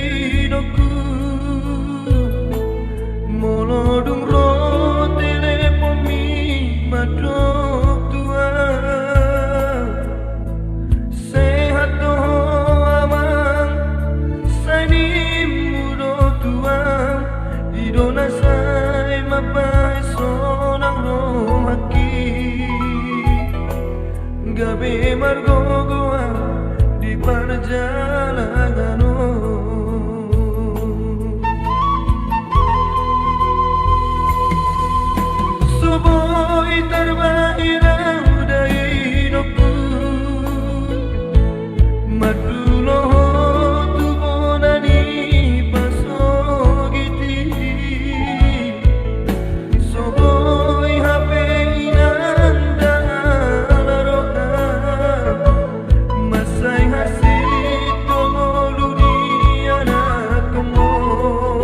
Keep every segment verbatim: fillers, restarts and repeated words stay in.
Inongku, molo dung ro teleponmi mandok tu ahu, sehat do ho amang, sai nimmu do tu ahu, i do na sai mambahen sonang rohangki. Gabe margogo ahu di parjalangan on. So boi tarbahen ahu da inongku, mandulo ho tu bona ni pasogit i. So boi hape inang da ala roha, mansai hansit do ngolu ni anakkonmu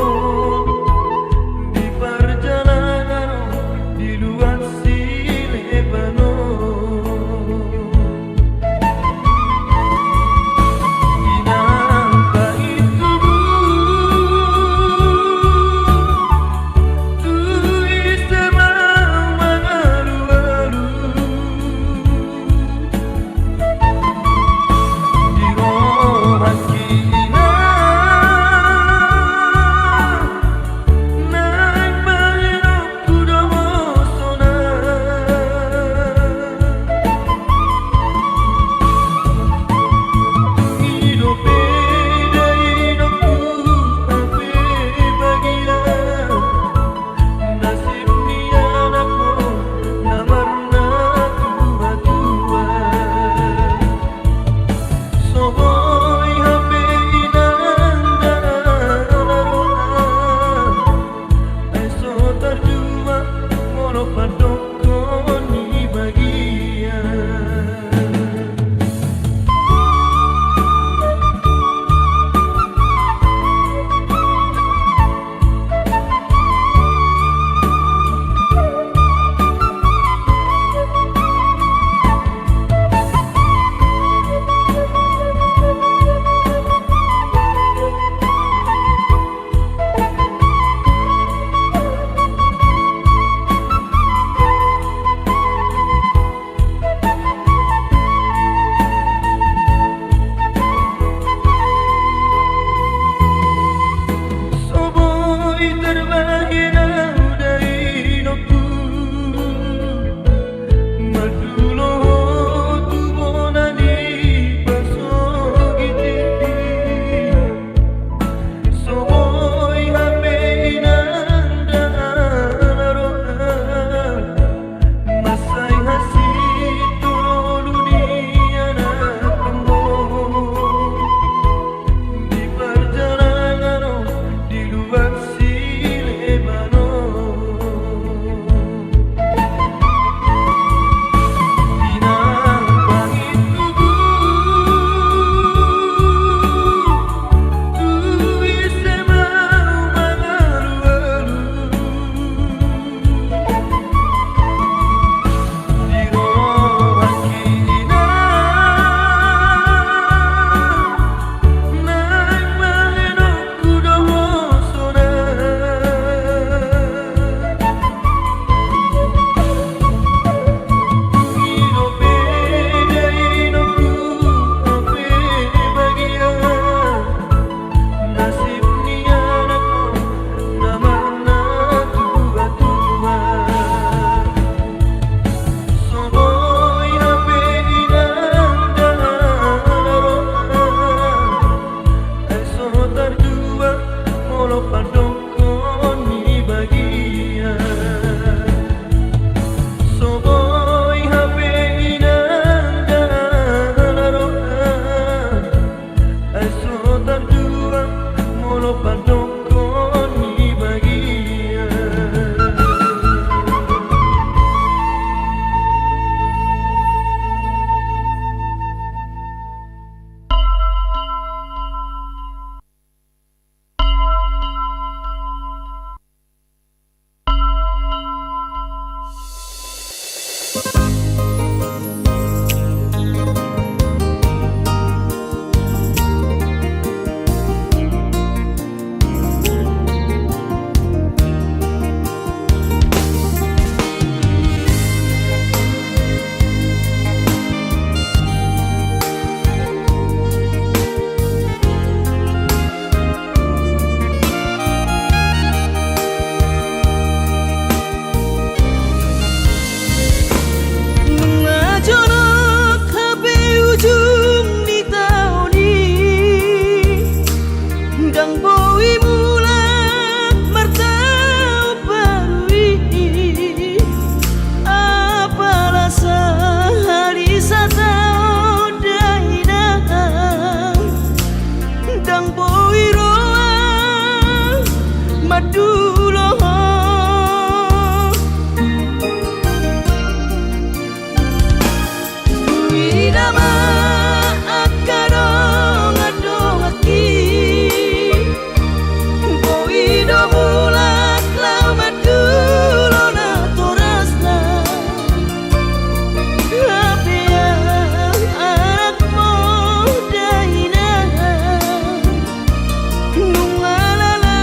on di parjalanan on di luat sileban on. Inang, bahen tubu tu ise ma mangalualu di rohangki, inang, naeng bahenonku do sonang. Dung i dope da inongku hape bagia nasib ni anakmu na marnatuatua. So boi hape inang da ala roha, ai so tarjua molo pandokkon ni bagia. So boi tarbahen ahu da inongku, mandulo ho tu bona ni pasogit i. So boi hape inang da ala roha, mansai hansit do ngolu ni anakkonmu on di parjalanan on di luat sileban on. Inang, bahen tubu tu ise ma mangalualu di rohangki, inang, naeng bahenonku do sonang. Dung i dope da inongku hape bagia nasib ni anakmu na marnatuatua. So boi hape inang da ala roha, ai so tarjua molo pandokkon ni bagia. So boi hape inang da ala roha, ai so tarjua molo pandokkon ni bagia. Boi mulak martahun baru i, apala sahali sataon dainang, ndang boi roa mandulo ho. Huida ma angka dongan-donganki, boi do mulak laho mandulo natorasna. Hape anakmu dainang, nunga lala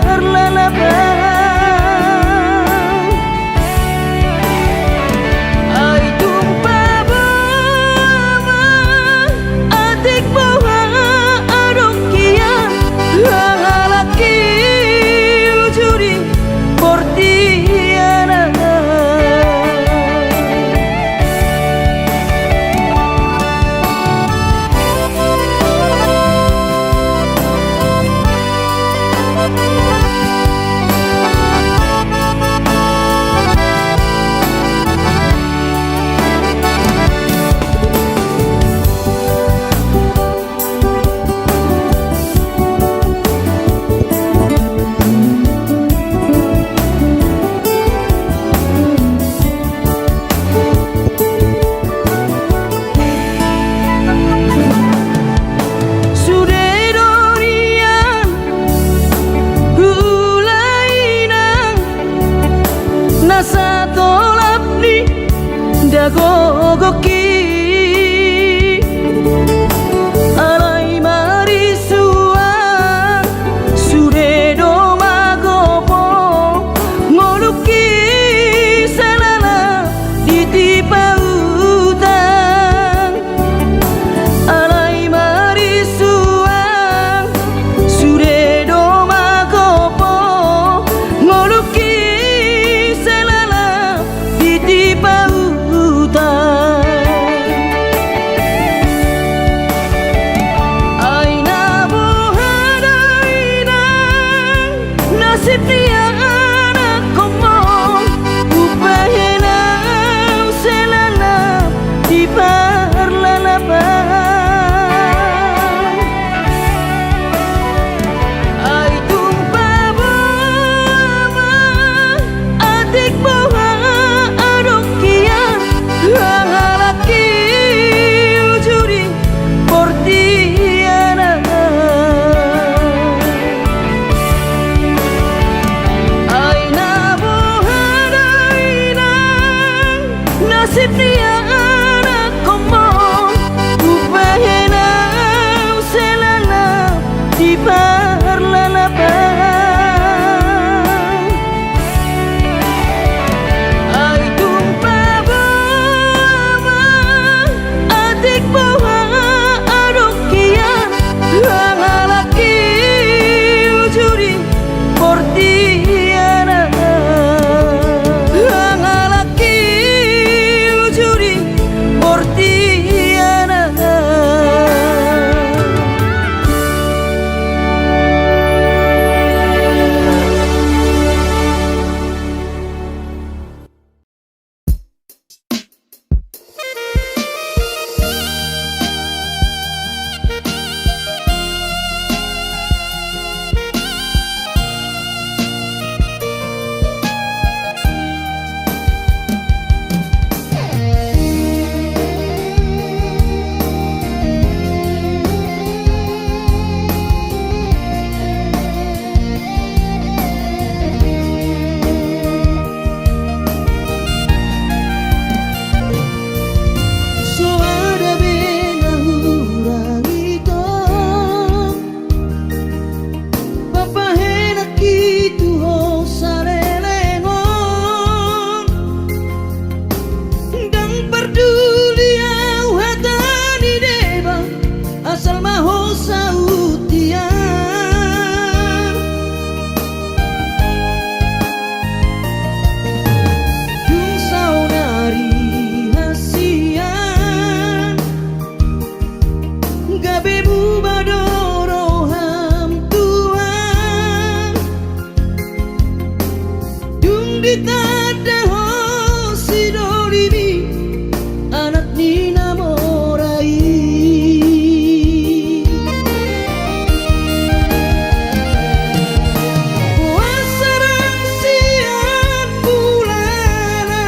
parlalapan. Ai tung paboa ma atik boha adong hian, halak i uju di portibi on. Sude do nian hula inang na satolap ni dagogok i. Alai marisuang sude do magopo ngolungki salala di tipa utang. Alai marisuang sude do magopo ngolungki salala di tipa utang. Ai na boha do inang nasib ni anakhonmu, umbahen au salala di parlalapan. Ai tung paboa ma atik boha adong hian, halak i uju di portibi on. Ai na boha do inang nasib ni anakhonmu, umbahen au salala di parlalapan. Ai tung paboa ma atik boha adong hian, halak i uju di portibi on. Halak i uju di portibi on. So ada be na hurang i tong, papahenak i tu ho saleleng on. Ndang parduli au hata ni deba, asal ma ho saut hian. Dung saonari hasian, gabe muba do roham Tuhan. Dung ditanda ho sidolimi anak ni na mora i. Boasa ndang sian mulana,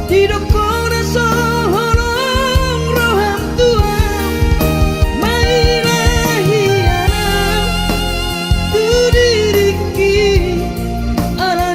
didok ho na so holong roham Tuhan, maila hian au tu diringki, ala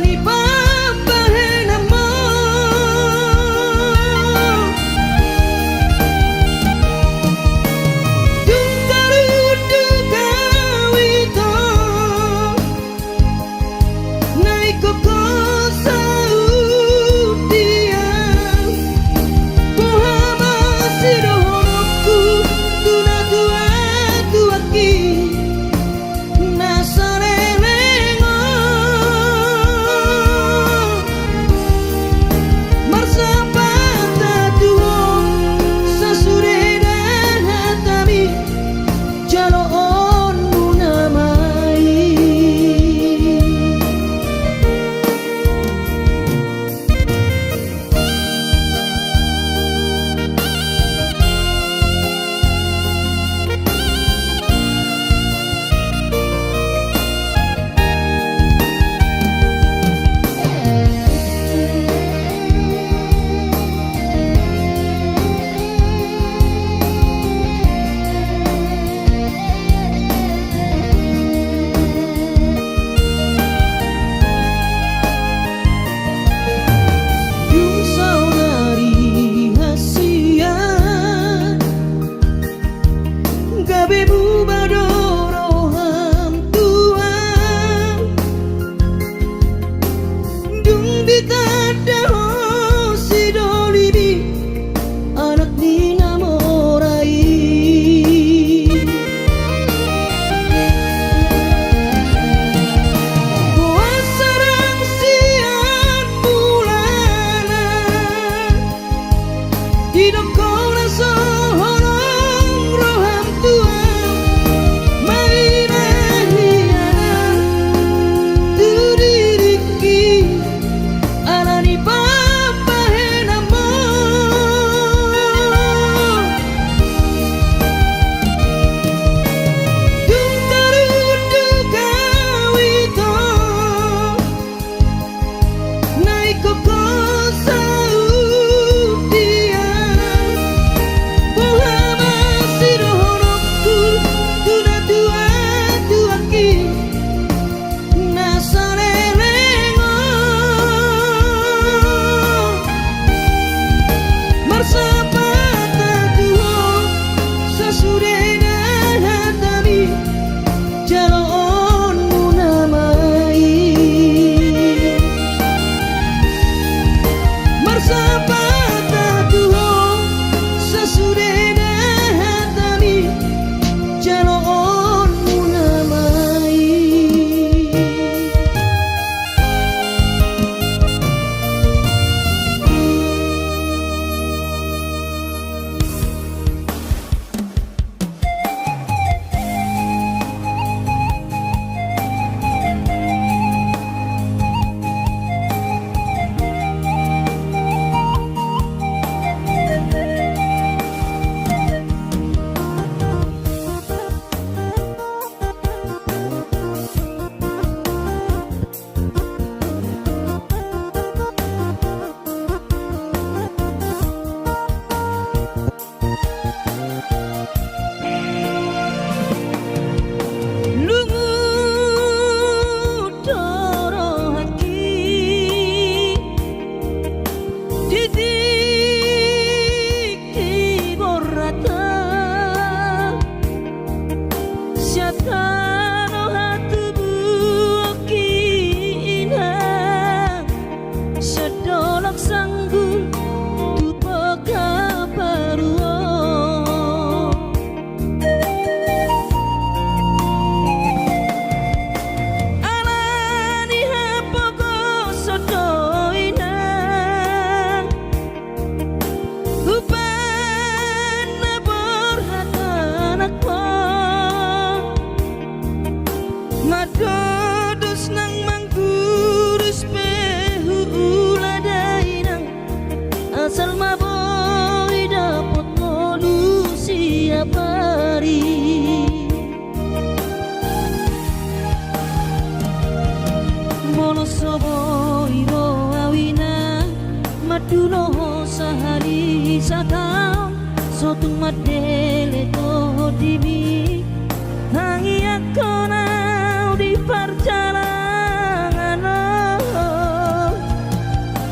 Tung mandele tondimi, tangiangkon au di parjalangan on.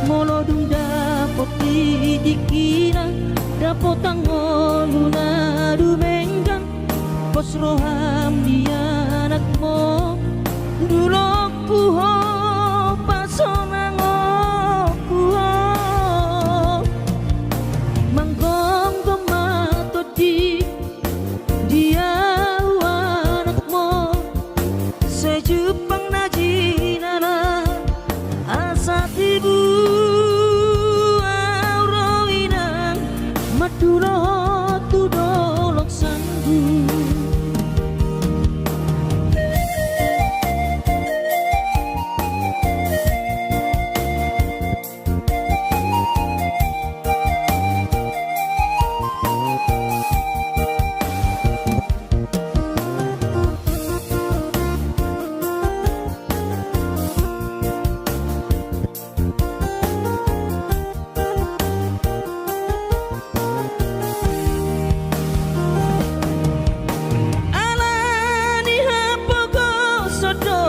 Molo dung dapot di tingkina, dapotan ngolu na dumenggan, pos roham di anakmu, dulokku ho, pasonangokku ho. Manggomgom ma tondi di au anakmu, sai jumpang na jinala, asa tibu au ro inang, mandulot tu dolok sanggu. Ala ni hapogoson do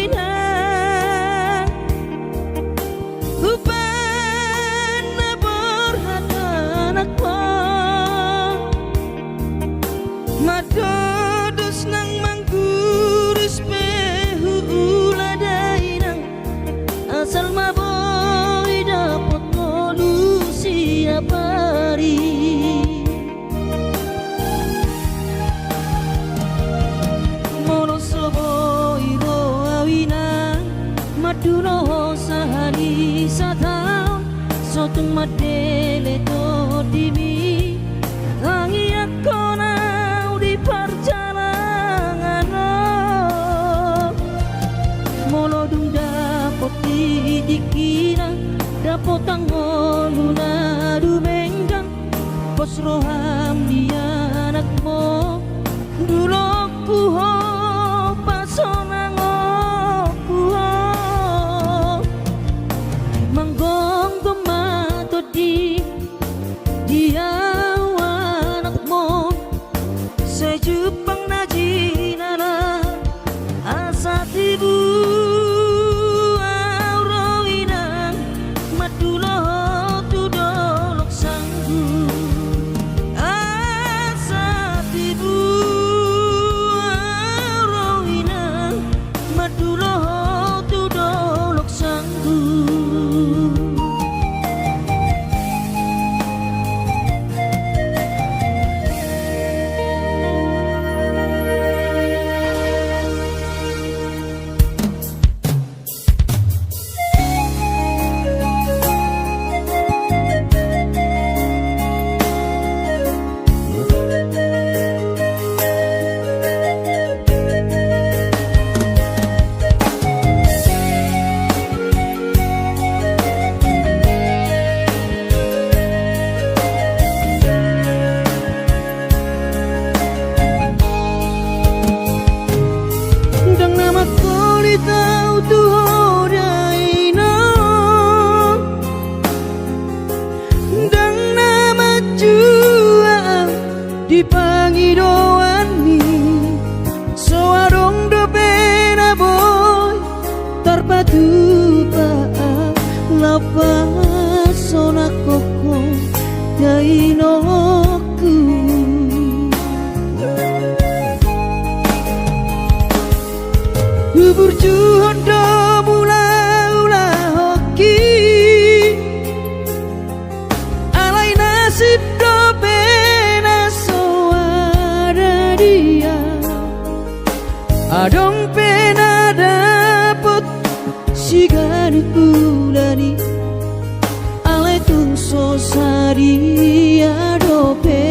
inang, umbahen na borhat anakmu, mandok dos nang manggurus pe huula da inang, asal ma boi dapot ngolu siapari. Molo so boi ro au inang, mandulo ho sahali sataon, so tung mandele tondimi, tangiangkon au di parjalangan on. Molo dung dapot di tingkina, dapotan ngolu na dumenggan, pos roham di anakmu, dulokku ho, pasonangokku ho. Manggomgom ma tondi di au anakmu, sai jumpang na jinala, asa tibu au ro inang, mandulot tu dolok sanggu. Asa tibu au ro inang, mandulot tu dolok sanggu. Ndang na mangkolit au tu ho da inang, ndang na manjua au di pangidoanmi, so adong dope na boi tarpatupa, lapas sonangkon ho da inongku. Huburjuhon do mulaulahonki, alai nasib dope na so ada dia. Adong pe na dapot siganup bulan i, alai tung so sadia dope.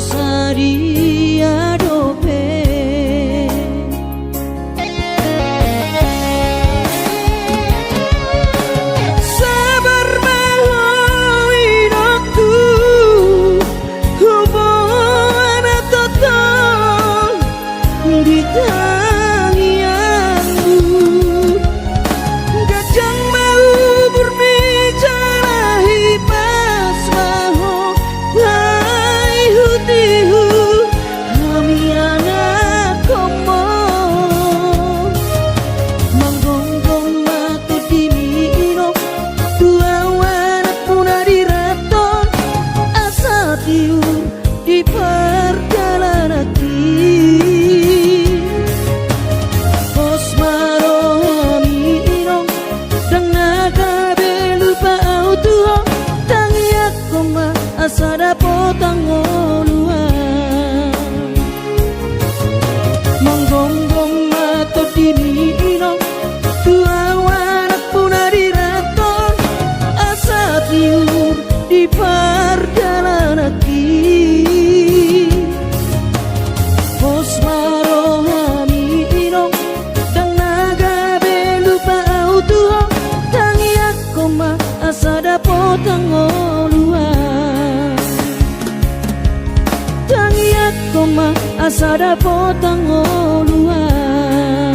Sadia dope. Sabar ma ho inongku, huboan tongtong di tangiangmu. Ganjang ma umurmi jala hipas ma ho paihutihut hami anakhonmu. Manggomgom ma tondimi inong tu ahu anakmuna di ranton, asa tiur di pardalananki. Pos ma rohami inong, ndang na gabe lupa ahu tu ho, tangiangkon ma asa dapotan ngoluan. Manggomgom ma tondimi inong, tu ahu anakmuna di ranton, asa tiur di pardalananki. Pos ma rohami inong, ndang na gabe lupa ahu tu ho, tangiangkon ma asa dapotan ngoluan. Tangiangkon ma asa dapotan ngoluan.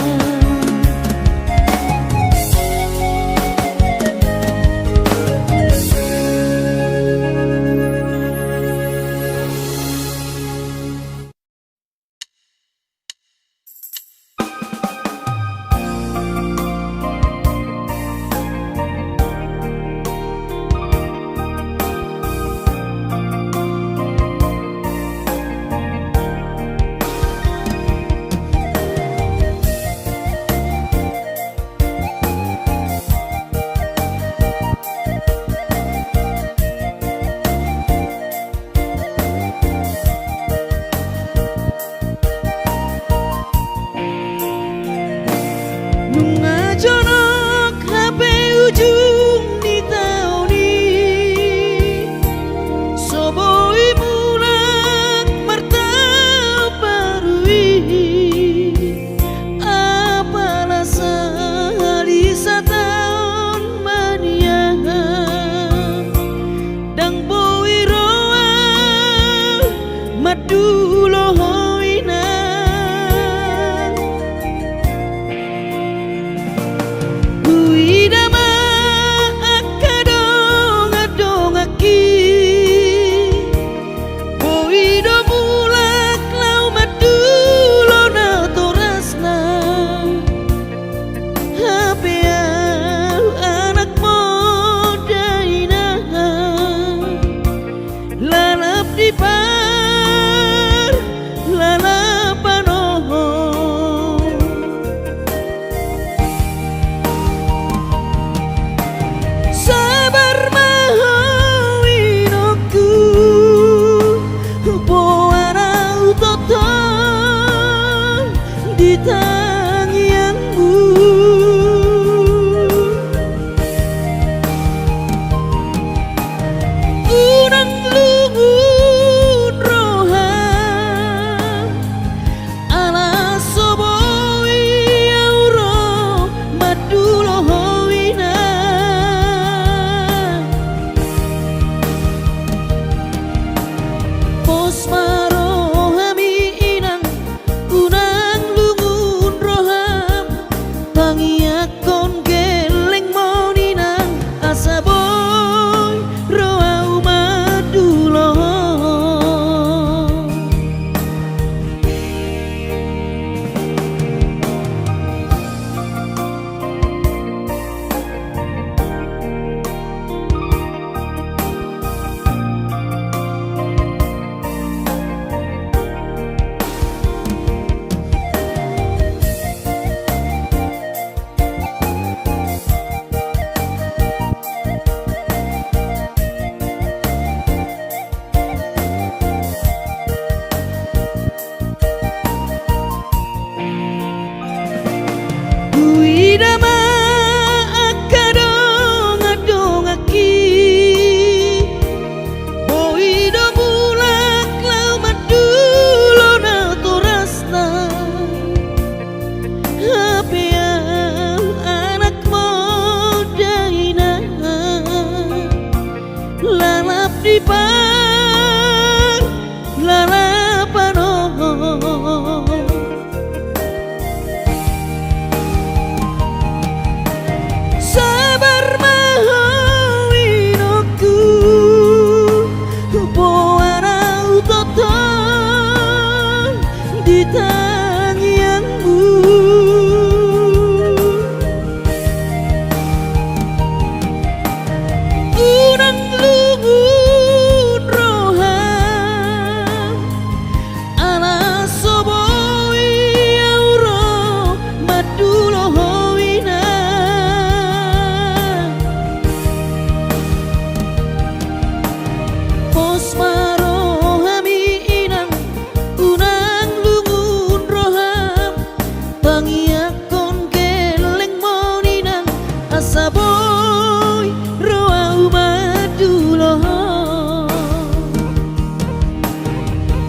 Nunga jonok hape ujung ni taon i, so boi mulak martaon baru i. Apala sahali sataon ma nian, ndang boi ro ahu mandulo ho inang. Huida ma angka dongandongangki, boi do mulak laho mandulo natorasna. Hape ahu anakmu da inang, lalap di parlalapan on. Sabar ma ho inongku, huboan ahu tongtong di tangiangmu. Unang lungun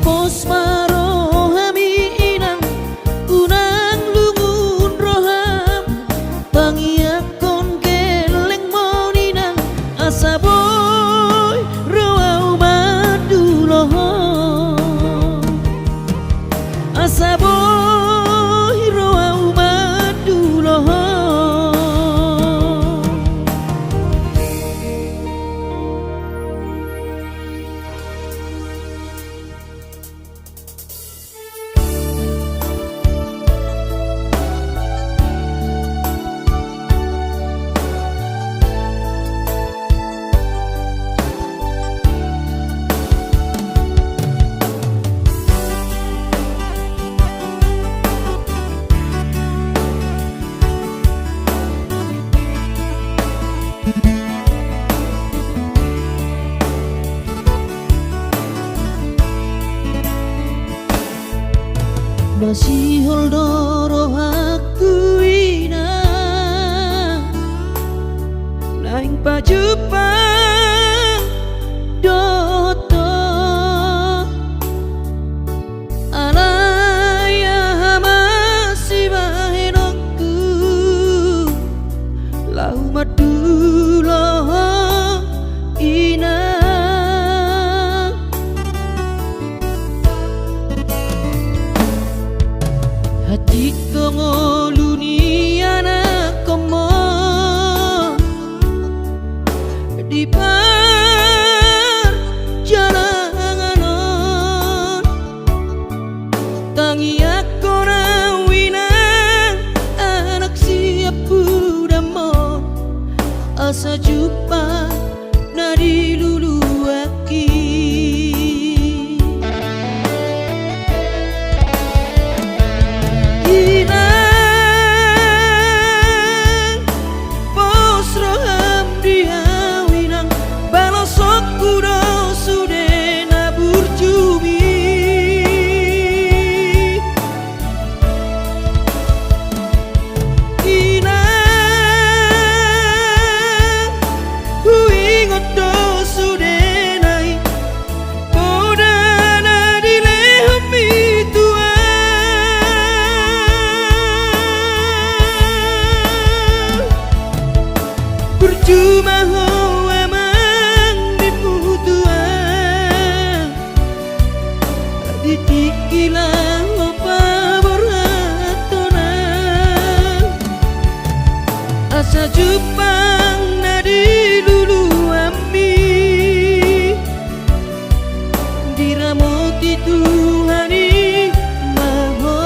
Pos ma rohami inang, unang lungun roham, tangiangkon gellengmon inang, asa boi ro ahu mandulohon. Asa boi ro ahu mandulohon. Masihol do rohangku inang, naeng pajumpang dohot ho. Alai aha ma sibahenonku laho mandulohon inang. Hatindang ngolu ni anakkonmon di parjalangan on. Tangiangkon ahu inang anak siampudanmon, asa jumpang na diluluanki. Inang, pos roham di ahu inang, balosonku do sude na burjumi. Inang, huingot do sudena i, poda na dilehonmi tu ahu. Burju ma ho amang di putua, di tingki laho paborhathon ahu, asa jumpang na diluluanmi. Diramoti Tuhan i ma ho.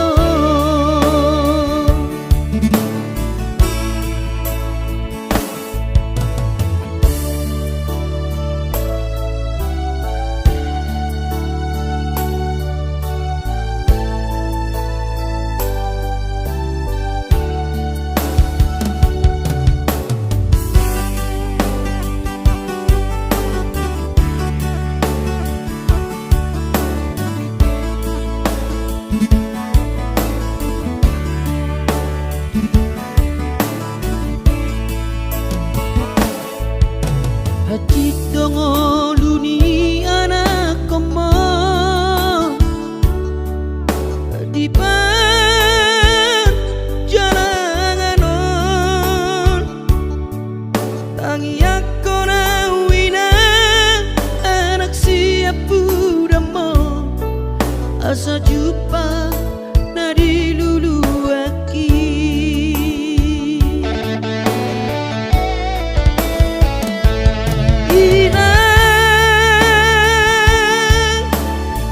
Hatindang ngolu ni anakkonmon di parjalangan on. Tangiangkon ahu inang anak siampudanmon, asa jumpang na diluluanki. Inang,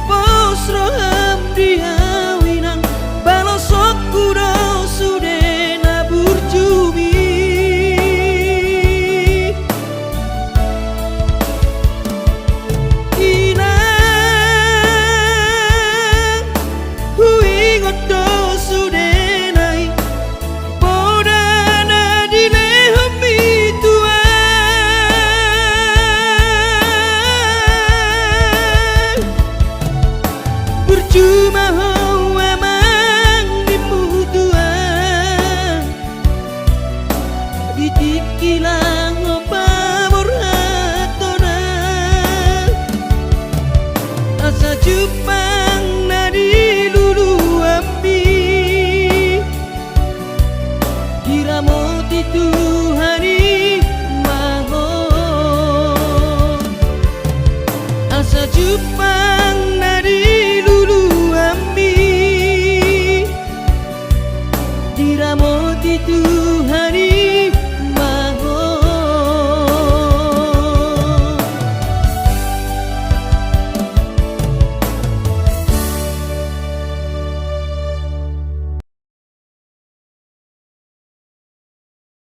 pos roham di ahu inang, balosonku do sude na burjumi. Inang, huingot do sudena i, poda na dilehonmi tu ahu. Burju ma ho amang di putua, di tingki laho paborhathon ahu, asa jumpang